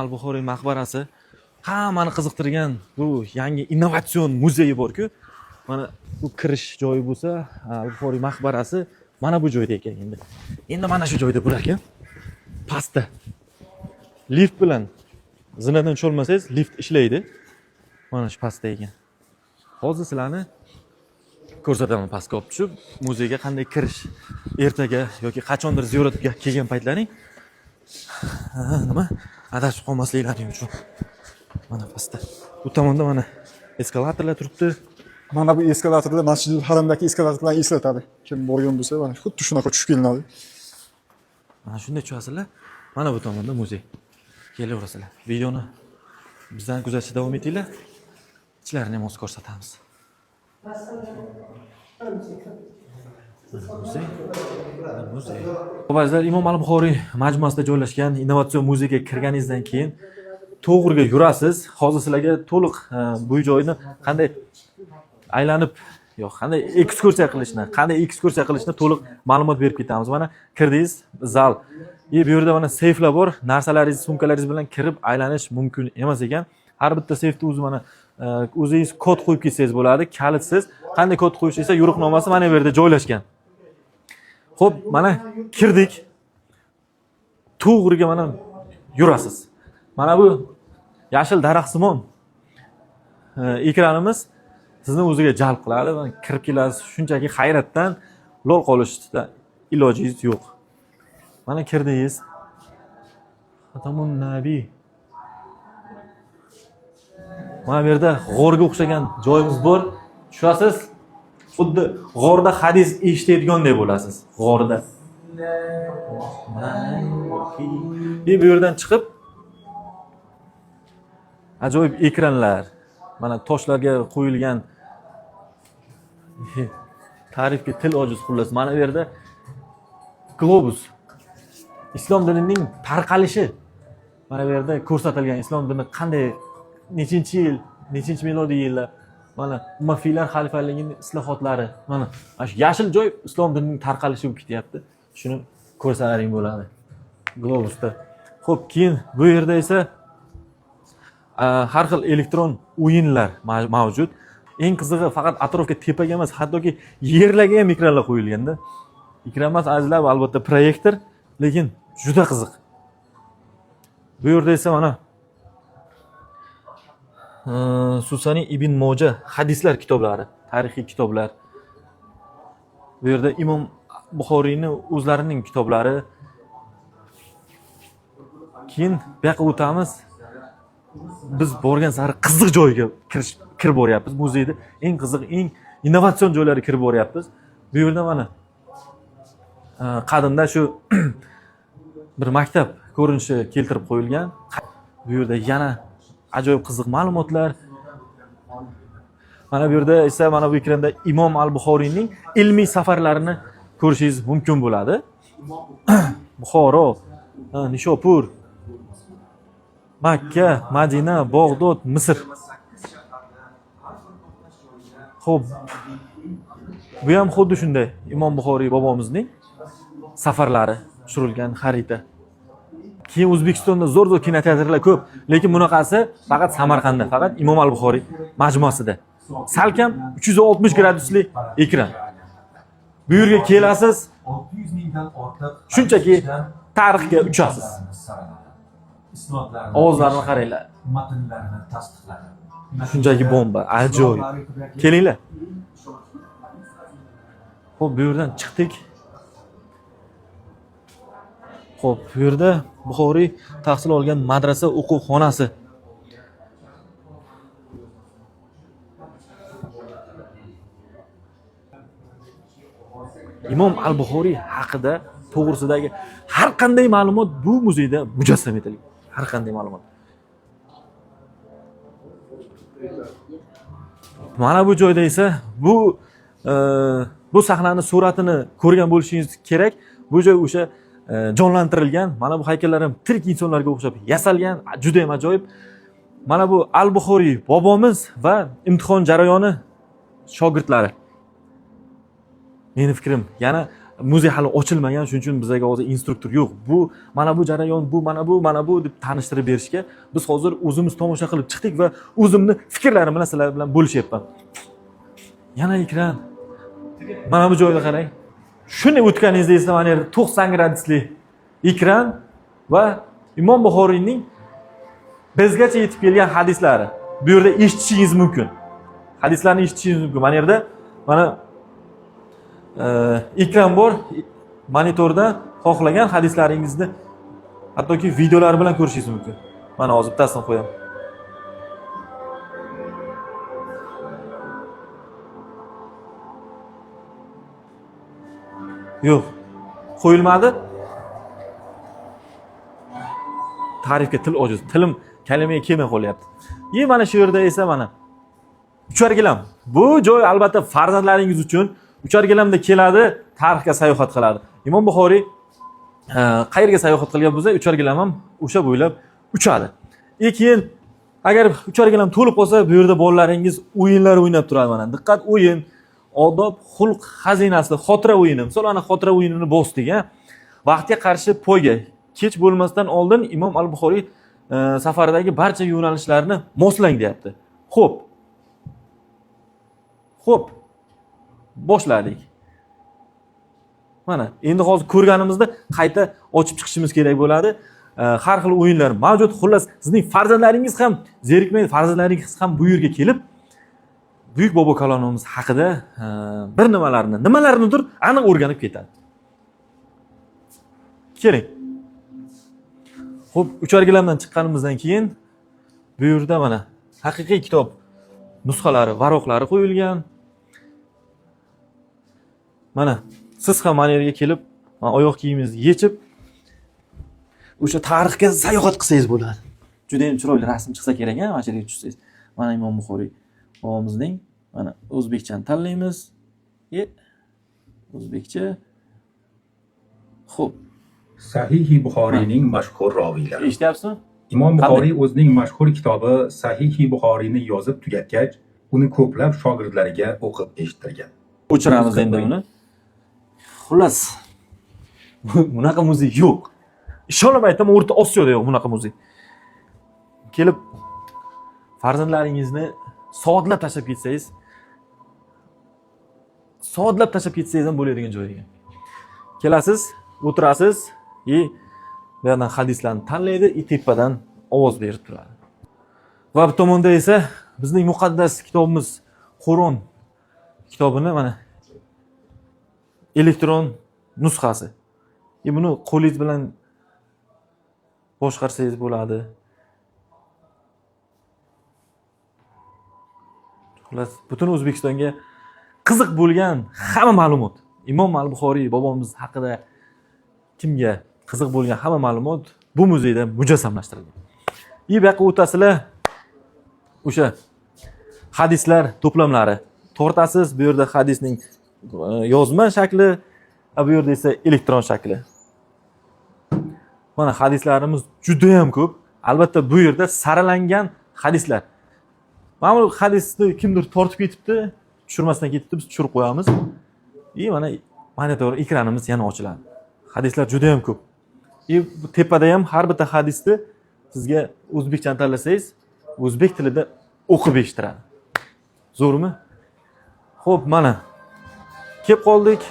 Al-Buxoriy maqbarasi hammani qiziqtirgan bu yangi innovatsion muzeyi bor-ku. Mana bu kirish joyi bo'lsa, Al-Buxoriy maqbarasi mana bu joyda ekan endi. Endi mana shu joyda bo'lar ekan. Pastda. Lift bilan zinadan tusholmasangiz, lift ishlaydi. Mana shu pastda ekan. Hozir sizlarni ko'rsataman pastga olib tushib, muzeyga qanday kirish. Ertaga yoki qachondir ziyoratga kelgan paytlaring nima adashib qolmasliklaring uchun. Mana pastda. Bu tomonda mana eskalatorlar turibdi. Mana bu eskalatorlar Masjidil Haramdagi eskalatorlarni eslatadi. Kim borgan bo'lsa, mana xuddi shunaqa tushib kelinadi. Mana shunday tushasizlar. Mana bu tomonda muzey. Kelaverasizlar. Videoni bizdan kuzatishda davom etinglar. Ichlarini ham hozir ko'rsatamiz. Mana muzey. Mana muzey. Xo'p, azizlar, Imom Al-Buxoriy majmuasida joylashgan innovatsion muzeyga kirganingizdan keyin to'g'riga yurasiz. Hozir sizlarga to'liq bu joyni qanday aylanib, yo'q, qanday ekskursiya qilishni, qanday ekskursiya qilishni to'liq ma'lumot berib ketamiz. Mana kirdingiz, zal. И bu yerda mana seyflar bor. Narsalaringiz, sumkalaringiz bilan kirib aylanish mumkin emas ekan. Har bitta seyfda o'zi mana o'zingiz kod qo'yib ketsangiz bo'ladi, kalitsiz. Qanday kod qo'yish esa yo'riqnomasi mana bu yerda joylashgan. Xo'p, mana kirdik. To'g'riga mana yurasiz. Mana bu yashil daraxtsimon ekranimiz sizni o'ziga jalb qiladi. Mana kirib kelasiz, shunchaki hayratdan lol qolishda ilojingiz yo'q. Mana kirdingiz. Xatamun Nabiy. Mana bu yerda g'orga o'xshagan joyimiz bor. Tushasiz, xuddi g'orda hadis eshitayotgandek bo'lasiz. G'orda. И bu yerdan chiqib ajoyib ekranlar, mana toshlarga qo'yilgan, ta'rifga til ojiz xullas. Mana bu yerda globus. Islom dinining tarqalishi mana bu yerda ko'rsatilgan. Islom dini qanday, nechinchi yil, nechinchi milodiy yillar, mana Umaviylar xalifaligining islohotlari, mana shu yashil joy islom dinining tarqalishi bo'lib ketyapti. Shuni ko'rsalaring bo'ladi globusda. Xo'p, keyin bu yerda esa har xil elektron o'yinlar mavjud. Eng qizig'i, faqat atrofga, tepaga emas, hattoki yerlarga ham ekranlar qo'yilganda. Ekran emas, azizlar, bu albatta proyektor, lekin juda qiziq. Bu yerda esa mana Susani ibn Moja hadislar kitoblari, tarixiy kitoblar. Bu yerda Imom Buxoriyni o'zlarining kitoblari. Keyin bu yoqqa o'tamiz. Biz borgan sari qiziq joyga kirib boryapmiz. Muzeyda eng qiziq, eng innovatsion joylarga kirib boryapmiz. Bu yerda mana qadimda shu bir maktab ko'rinishi keltirib qo'yilgan. Bu yerda yana ajoyib qiziq ma'lumotlar. Mana bu yerda esa mana bu ekranda Imom Al-Buxoriyning ilmiy safarlarini ko'rishingiz mumkin bo'ladi. Buxoro, Nishopur, Makka, Madina, Bog'dod, Misr. Xo'p, bu ham xuddi shunday Imom Buxoriy bobomizning safarlari tushirilgan xarita. Keyin O'zbekistonda zo'r-zo'r kinoteatrlar ko'p, lekin bunaqasi faqat Samarqandda, faqat Imom Al-Buxoriy majmuasida. Salkam 360 gradusli ekran. Bu yerga kelasiz, 600 mingdan ortiq shunchaki tarixga uchasiz. Isnodlarni Ovozlarini qaranglar. Matnlarni tasdiqladi. Shunchaki bomba, ajoyib. Kelinglar. Xo'p, bu yerdan chiqdik. Xo'p, bu yerda Buxoriy tahsil olgan madrasa o'quv xonasi. Imom Al-Buxoriy haqida to'g'risidagi har qanday ma'lumot bu muzeyda mujassam etilgan. Har qanday ma'lumot. Mana bu joyda esa bu sahnani suratini ko'rgan bo'lishingiz kerak. Bu joy o'sha jonlantirilgan. Mana bu haykallar ham tirik insonlarga o'xshab yasalgan, juda ham ajoyib. Mana bu Al-Buxoriy bobomiz va imtihon jarayoni shogirdlari. Meni fikrim, yana Muzey hali ochilmagan, shuning uchun bizga hozir instruktor yo'q. Bu mana bu jarayon, bu mana bu, mana bu deb tanishtirib berishga biz hozir o'zimiz tomosha qilib chiqdik va o'zimni fikrlarim bilan sizlar bilan bo'lishyapman. Yana ekran. Mana bu joyda qarang. Shuni o'tganingizda esa mana yerda 90 gradusli ekran va Imom Buxoriyning bizgacha yetib kelgan hadislari. Bu yerda eshitishingiz mumkin. Hadislarni eshitishingiz mumkin. Mana yerda mana ekran bor, monitorda xohlagan hadislaringizni hattoki videolar bilan ko'rishingiz mumkin. Mana hozir bittasini qo'yaman. Yo'q, qo'yilmadi. Ta'rifga til ojiz. Tilim kalimaga kelmay qolyapti. И mana shu yerda esa mana uchar gilam. Bu joy albatta farzandlaringiz uchun uchar gilamda keladi, tarixga sayohat qiladi. Imom Buxoriy qayerga sayohat qilgan bo'lsa, uchar gilam ham o'sha bo'ylab uchadi. И keyin agar uchar gilam to'lib qolsa, bu yerda bolalaringiz o'yinlar o'ynab turadi mana. Diqqat, o'yin, odob, xulq xazinasi, xotira o'yini. Misol ana xotira o'yinini bosdik, ha. Vaqtga qarshi poyga. Kech bo'lmasdan oldin Imom Al-Buxoriy safaridagi barcha yo'nalishlarni moslang deyapti. Xo'p. Xo'p. Boshladik. Mana endi hozir ko'rganimizda qayta ochib chiqishimiz kerak bo'ladi. Har xil o'yinlar mavjud. Xullas, sizning farzandlaringiz ham zerikmaydi, farzandlaringiz ham bu yerga kelib buyuk bobo kalonimiz haqida bir nimalarni, nimalarnidir aniq o'rganib ketadi. Keling. Xo'p, uchar gilamdan chiqqanimizdan keyin bu yerda mana haqiqiy kitob nusxalari, varaqlari qo'yilgan. Mana siz ham mana yerga kelib, mana oyoq kiyimingizni yechib o'sha tarixga sayohat qilsangiz bo'ladi. Juda ham chiroyli rasm chiqsa kerak, ha, mana shu yerga tushsangiz. Mana Imom Buxoriy bobomizning mana o'zbekchani tanlaymiz. O'zbekcha. Xo'p, Sahihi Buxoriyning mashhur roviylari. Eshityapsizmi? Imom Qanday? Buxoriy o'zining mashhur kitobi Sahihi Buxoriyni yozib tugatgach, uni ko'plab shogirdlariga o'qib eshittirgan. O'chiramiz endi uni. Xullas, bunaqa muzey yo'q. Ishonib aytaman, O'rta Osiyoda yo'q bunaqa muzey. Kelib farzandlaringizni soatlab tashlab ketsangiz, soatlab tashlab ketsangiz ham bo'ladigan joy ekan. Kelasiz, o'tirasiz, и bu yerdan hadislarni tanlaydi, и tepadan ovoz berib turadi. Va bu tomonda esa bizning muqaddas kitobimiz Qur'on kitobini mana elektron nusxasi. И buni qo'lingiz bilan boshqarsangiz bo'ladi. Xullas, butun O'zbekistonga qiziq bo'lgan hamma ma'lumot, Imom Al-Buxoriy bobomiz haqida kimga qiziq bo'lgan hamma ma'lumot bu muzeyda mujassamlashtirilgan. И bu yoqqa o'tasizlar, o'sha hadislar to'plamlari tortasiz. Bu yerda hadisning yozma shakli, a bu yerda esa elektron shakli. Mana hadislarimiz juda ham ko'p. Albatta bu yerda saralangan hadislar. Mana bu hadisni kimdir tortib ketibdi, tushirmasdan ketibdi, biz tushirib qo'yamiz. И mana monitor ekranimiz yana ochiladi. Hadislar juda ham ko'p. И bu tepada ham har bitta hadisni sizga o'zbekchani tanlasangiz, o'zbek tilida o'qib eshittiradi. Zo'rmi? Xo'p, mana kelib qoldik.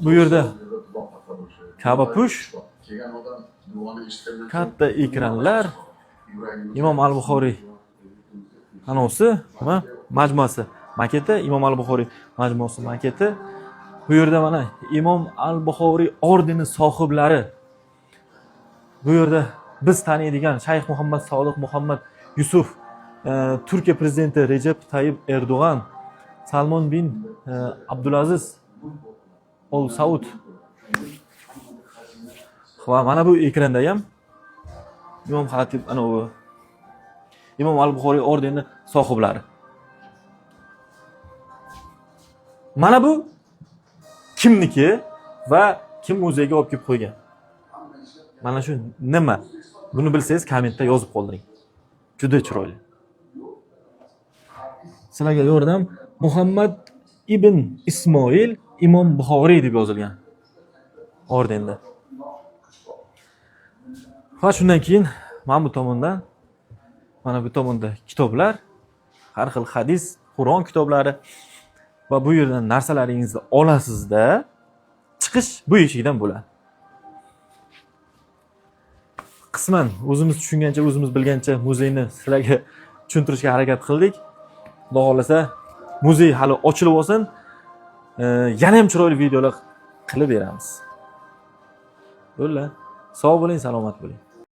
Bu yerda Ka'ba push, katta ekranlar, Imom Al-Buxoriy anosi, nima? Majmuasi maketi, Imom Al-Buxoriy majmuasi maketi. Bu yerda mana Imom Al-Buxoriy ordeni sohiblari. Bu yerda biz taniydigan Shayx Muhammad Sodiq Muhammad Yusuf, Turkiya prezidenti Rejep Tayyip Erdo'g'an, Salmon bin Abdulaziz Ol Saud. Va mana bu ekranda ham Imom Xatib ana u Imom Al-Buxoriy ordeni sohiblari. Mana bu kimniki va kim muzeyga olib kelib qo'ygan? Mana shu nima? Buni bilsangiz kommentda yozib qoldiring. Juda chiroyli. Sizlarga yordam Muhammad Ibn Ismoil Imom Buxoriy deb yozilgan ordenda. Va shundan keyin mana bu tomondan, mana bu tomonda kitoblar, har xil hadis, Qur'on kitoblari va bu yerdan narsalaringizni olasizda, chiqish bu eshikdan bo'ladi. Qisman o'zimiz tushungancha, o'zimiz bilgancha muzeyni sizlarga tushuntirishga harakat qildik. Xudo xohlasa, muzey hali ochilib olsin, yana ham chiroyli videolar qilib beramiz. Bo'ldi. Sog' bo'ling, salomat bo'ling.